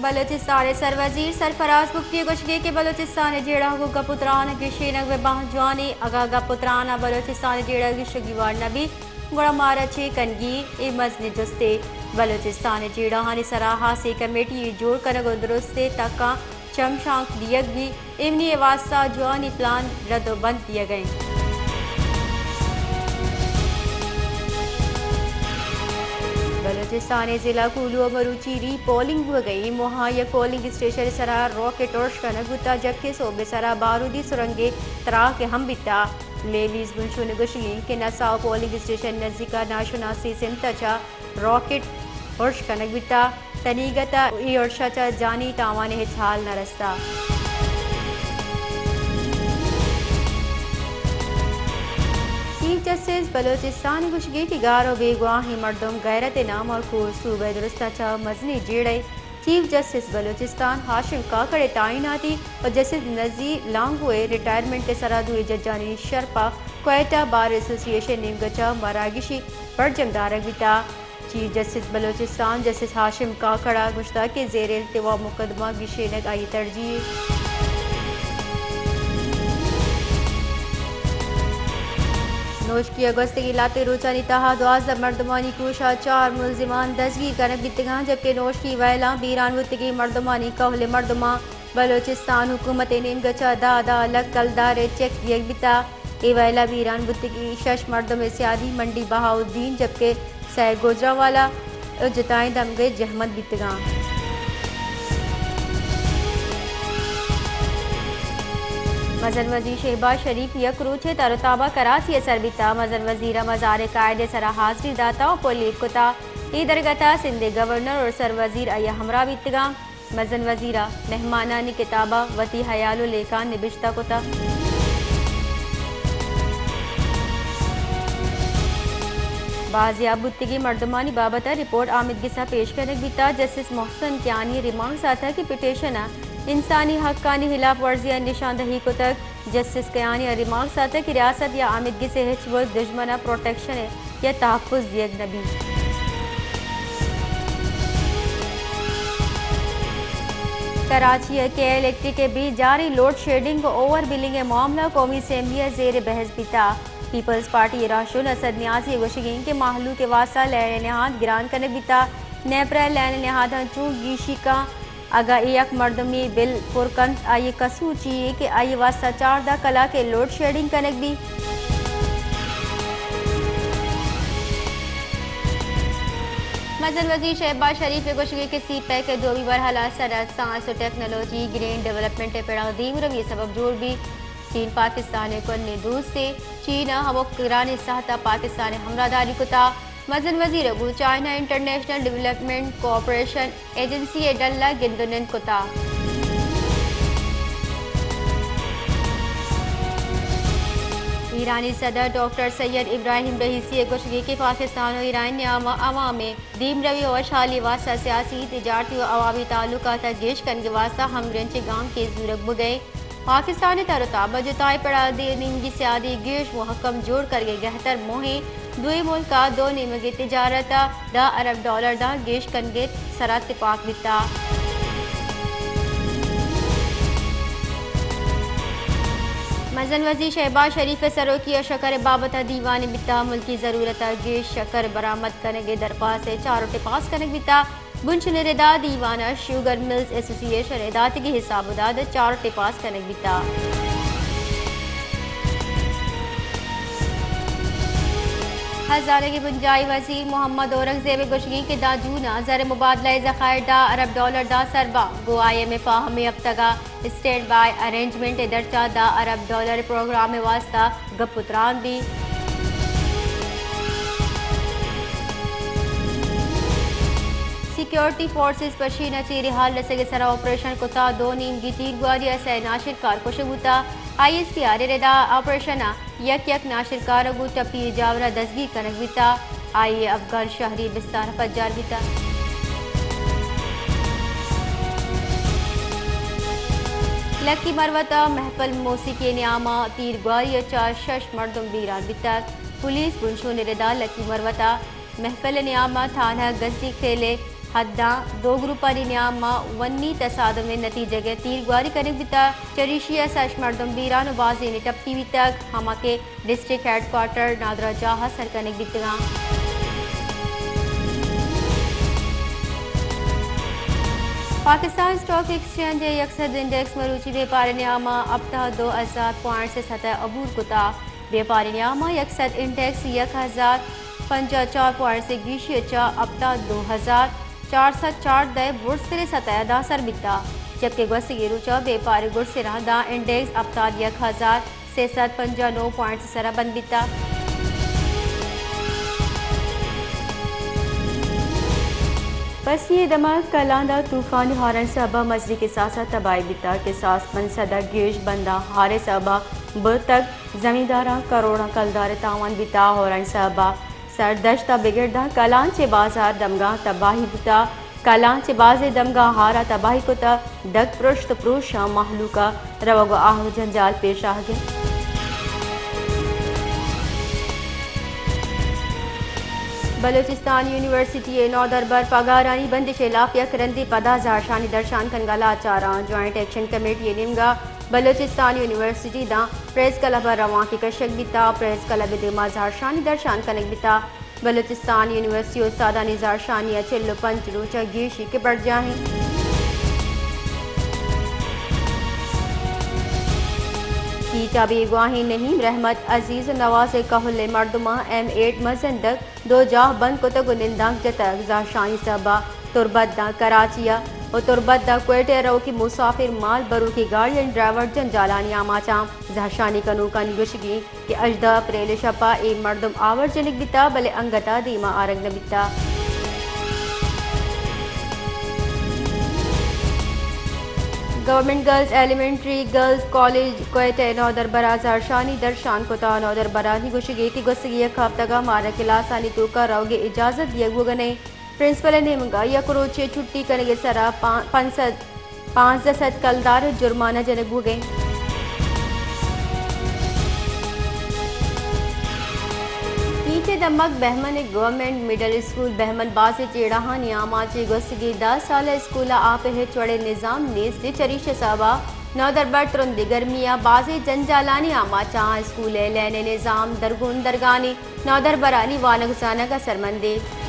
بلوچستان ءِ سروزیر سرفراز بگٹی ءِ گوشگ ءَ کہ بلوچستان ءِ جیڑہ گوں گپ ءُ تران ءِ گیشینگ بہ باں جوانی، اگاں گپ ءُ تران ءَ بلوچستان ءِ جیڑہ گیشگی وڑ نہ بیت، گڑا مارا چے کنگی؟ اے مزنیں جستے۔ بلوچستان ءِ جیڑہانی سرا ہاسیں کمیٹی یے جوڑ کنگ ءُ درستیں تکاں چمشانک دیگ بیت، ایمنی ءِ واستہ جوانیں پلان رد ءُ بند دیگ ءَ انت۔ بلوچستان ءِ ضلع کوہلو ءَ مروچی ری پولنگ بوگ ءَ انت۔ موہاں یک پولنگ اسٹیشن ءِ سرا راکٹ ارش کنگ بوتگ، جبکہ سہب ءِ سرا بارودی سرنگے تراک ہم بیتگ۔ لیویز بنشون ءِ گوشگ انت کہ نساؤ پولنگ اسٹیشن ءِ نزیک ءَ ناشناسیں سمت ءَ چہ راکٹ ارش کنگ بیتگ۔ تنیگت ءَ اے ارش ءَ چہ جانی تاوان ءِ ہچ ہال نہ رستگ۔ چیف جسٹس بلوچستان ءِ گوشگ انت کہ گار ءُ بیگواہیں مردم غیرت ءِ نام ءَ کور صوبہ ءِ درستاں چہ مزنیں جیڑہ۔ چیف جسٹس بلوچستان ہاشم کاکڑ ءِ تعیناتی ءُ جسٹس نذیر لانگو ءِ ریٹائرمنٹ ءِ سرا دوئیں ججانی شرپ ءَ کوئٹہ بار ایسوسی ایشن ءِ نیمگ ءَ چہ مراگشی برجم دارگ بیتگ۔ چیف جسٹس بلوچستان جسٹس ہاشم کاکڑ ءَ گوشتگ کہ زیر التوا مقدمہ گیشینگ آئی ءِ ترجیح انت۔ نوشکی ءَ گوستگیں لہتیں روچانی تہا دوازدہ مردمانی کوش ءَ چار ملزمان دزگیر کنگ بیتگ انت، جبکہ نوشکی وئیلاں بیران بوتگیں مردمانی کہول ءِ مردماں بلوچستان حکومت ءِ نیمگ ءَ چہ دہ دہ لکھ کلدار ءِ چیک دیگ بیتگ۔ اے وئیل ءَ بیران بوتگیں شش مردم ءِ سیادی منڈی بہاؤالدین، جبکہ سئے گوجرانوالا ءُ جتائیں دمگ ءِ جہمند بیتگ انت۔ مزن وزیر شہباز شریف یک روچے تر ءُ تاب ءَ کراچی ءَ سر بیتگ۔ مزن وزیر ءَ مزار قائد ءِ سرا حاضری داتگ ءُ پل ایپ کتگ۔ اے درگت ءَ سندھ ءِ گورنر ءُ سروزیر آئی ءِ ہمراہ بیتگ انت۔ مزن وزیر ءَ مہمانانی کتاب ءَ وتی ہیال ءُ لیکہاں نبشتہ کتگ۔ بازیاب بوتگیں مردمانی بابت ءَ رپورٹ آمید گس ءَ پیش کنگ بیتگ۔ جسٹس محسن کیانی ءِ ریمارکس ءَ اتگ کہ پٹیشن ءَ انسانی حقانی ہلاپ ورزی ءِ نشاندہی کتگ۔ جسٹس کیانی ءِ ریمارکس ءَ اتگ کہ ریاست یا آمید گس ءِ ہچ ملک دژمن ءَ پروٹیکشن ءِ یا تحفظ دیگ نہ بیت۔ کراچی ءَ کے الیکٹرک ءِ بے جاریں لوڈ شیڈنگ ءُ اوور بلنگ ءِ معاملہ قومی اسمبلی ءَ زیر بحث بیتگ۔ پیپلز پارٹی ءِ راہشون اسد نیازی ءِ گوشگ انت کہ مہلوک ءِ واستہ لین ءِ نہاد گران کنگ بیتگ۔ نیپرا ءِ لین ءِ نہاداں چوں گیشی کن؟ اگاں اے یک مردمے بل پر کنت، آئی ءِ قصور چی یے کہ آئی ءِ واستہ چاردہ کلاک ءِ لوڈ شیڈنگ کنگ بیت؟ مزن وزیر شہباز شریف ءِ گوشگ انت کہ سی پیک ءِ دومی مرحلہ صنعت، سائنس ءُ ٹیکنالوجی، گرین ڈیولپمنٹ ءِ پڑا دیم روی ءِ سبب جوڑ بیت۔ چین پاکستان ءِ کنیں دوستے، چین ءَ ہمک گرانیں ساہت ءَ پاکستان ءِ ہمراہداری کتگ۔ مزن وزیر ءَ گوں China international development cooperation agency ءِ ڈل ءَ گند ءُ نند کتگ۔ ایرانی صدر ڈاکٹر سید ابراہیم رئیسی ءِ گوشگ انت کہ پاکستان ءُ ایران ءِ نیام ءَ عوام ءِ دیمروی ءُ وشحالی ءِ واستہ سیاسی، تجارتی ءُ عوامی تعلقات ءَ گیش کنگ ءِ واستہ ہمگرنچیں گامکے زورگ بوگ ءَ انت۔ پاکستان ءِ تر ءُ تاب ءُ جتائیں پڑا ءَ دو نیمگی سیادی گیش مہکم جوڑ کنگ ءِ گہتر موہ انت۔ دوئیں ملک ءَ دو نیمگی تجارت ءَ دہ ارب ڈالر داں گیش کنگ ءِ سرا تپاک بیتگ۔ مزن وزیر شہباز شریف ءِ سروکی ءَ شکر ءِ بابت ءَ دیوانے بیتگ، ملکی ضرورت ءَ گیش شکر برآمد کنگ ءِ درخواست ءِ چاروٹ ءَ پاس کنگ بیتگ۔ بنشون ءِ ردا دیوان ءَ شوگر ملز ایسوسی ایشن ءِ داتگی حساب ءُ داد ءِ چارٹ ءَ پاس کنگ بیتگ۔ ہزانگ ءِ بنجاہی وزیر محمد اورنگزیب ءِ گوشگ انت کہ داں جون ءَ زر ءِ مبادلہ ءِ ذخائر دہ ارب ڈالر داں سر باں، گوں آئی ایم ایف ءَ ہمے ہفتگ ءَ اسٹینڈ بائی ارینجمنٹ ءِ درچ ءَ دہ ارب ڈالر ءِ پروگرام ءِ واستہ گپ ءُ تران بیت۔ سیکیورٹی فورسز پشین ءَ چیریں حال رسگ ءِ سرا آپریشن کتگ، دو نیمگی تیرگواری ءَ سئے ناشرکار کشگ بوتگ۔ آئی ایس پی آر ءِ ردا آپریشن ءَ یک یک ناشرکار ءَ گوں ٹپی ءِ جاور ءَ دزگیر کنگ بیتگ۔ آئی ءِ افغان شہری بستار ءَ پجار بیتگ۔ لکی مروت ءَ محفل موسیقی ءِ نیام ءَ تیرگواری ءَ چہ شش مردم بیران بیتگ۔ پولیس بنشون ءِ ردا لکی مروت ءَ محفل ءِ نیام ءَ تھانہ گزنی خیل ءِ حداں دو گروپانی نیام ءَ ونی تصادم ءِ نتیجگ ءَ تیرگواری کنگ بیتگ، چریشی ءَ شش مردم بیران ءُ بازینے ٹپی بیتگ، ہما کہ ڈسٹرکٹ ہیڈ کوارٹر نادراہ جاہ ءَ سر کنگ بیتگ اَنت۔ پاکستان اسٹاک ایکسچینج ءِ یک سد انڈیکس مروچی بیپار ءِ نیام ءَ ہپتاد ءُ دو ہزار پوائنٹس ءِ سطح ءَ عبور کتگ۔ بیپار ءِ نیام ءَ یک سد انڈیکس یک ہزار پنجاہ ءُ چار پوائنٹس ءِ گیشی ءَ چہ ہپتاد ءُ دو ہزار چار سد چاردہ ءِ برزتریں سطح ءَ داں سر بیتگ، جبکہ گوستگیں روچ ءَ بیپار ءِ گڈسراں داں انڈیکس ہپتاد یک ہزار سے سد پنجاہ ءُ نو پوائنٹس ءِ سرا بند بیتگ۔ پسنی ءِ دمگ کلاندا طوفانی ہارانی سبب ءَ مزنیں کساس ءَ تباہی بیتگ، کساس پنچ سد ءَ گیش بنداں ہار ءِ سبب ءَ برتگ، زمینداراں کروڑاں کلدار ءِ تاوان بیتگ، ہارانی سبب ءَ سردشت ءَ بگر داں کلان چہ بازار دمگاں تباہی بوتگ۔ کلان چہ بازیں دمگاں ہار ءَ تباہی کتگ، دگ پرشت ءُ پروشاں مہلوک ءَ روگ ءُ آہگ ءِ جنجال پیش آہگ ءَ۔ بلوچستان یونیورسٹی ءِ نودربر پگارانی بندش ءِ ہلاپ یک رندے پدا زہرشانی درشان کنگ ءَ لاچار اَنت۔ جوائنٹ ایکشن کمیٹی ءِ نیمگ ءَ بلوچستان یونیورسٹی داں پریس کلب ءَ روانکے کشگ بیتگ، پریس کلب ءِ دیما زہرشانی درشان کنگ بیتگ۔ بلوچستان یونیورسٹی ءِ استادانی زہرشانی ءِ چل ءُ پنچ روچ ءَ گیشی کہ برجاہ اِنت۔ کیچ ءَ بیگواہیں نعیم، رحمت، عزیز ءُ نواز ءِ کہول ءِ مردماں ایم ایٹ مزن دگ دو جاہ بند کتگ ءُ نندانک جتگ۔ زہرشانی سبب ءَ تربت داں کراچی ءَ ءُ تربت داں کوئٹہ ءَ روکیں مسافر مال بروکیں گاڑیانی ڈرائیور جنجالانی آماچ اَنت۔ زہرشانی کنوکانی گوشگ اِنت کہ ہژدہ اپریل ءِ شپ ءَ اے مردم آور جنگ بیتگ، بلے انگت ءَ دیما آرگ نہ بیتگ۔ Government girls elementary girls college Quetta ءِ نودربر ءَ زہرشانی درشان کتگ۔ نودربرانی گوشگ اِنت کہ گوستگیں یک ہفتگ ءَ مارا کلاسانی توک ءَ روگ ءِ اجازت دیگ بوگ ءَ نہ اِنت۔ پرنسپل ءِ نیمگ ءَ یک روچے چھٹی کنگ ءِ سرا پا-، پنچ سد، پانزدہ سد کلدار ءِ جرمانہ جنگ بوگ ءَ اِنت۔ کیچ ءِ دمگ بہمن ءِ گورنمنٹ مڈل اسکول بہمن بازیں جیڑہانی آماچ اِنت۔ گوستگیں دہ سال ءَ اسکول ءَ آپ ءِ ہچ وڑیں نظام نیست اِنت، چریشی ءِ سبب ءَ نودربر ترندیں گرمی ءَ بازیں جنجالانی آماچ اَنت۔ اسکول ءِ لین ءِ نظام درگون درگانی نودربرانی وانگ زانگ ءَ سرمند اِنت۔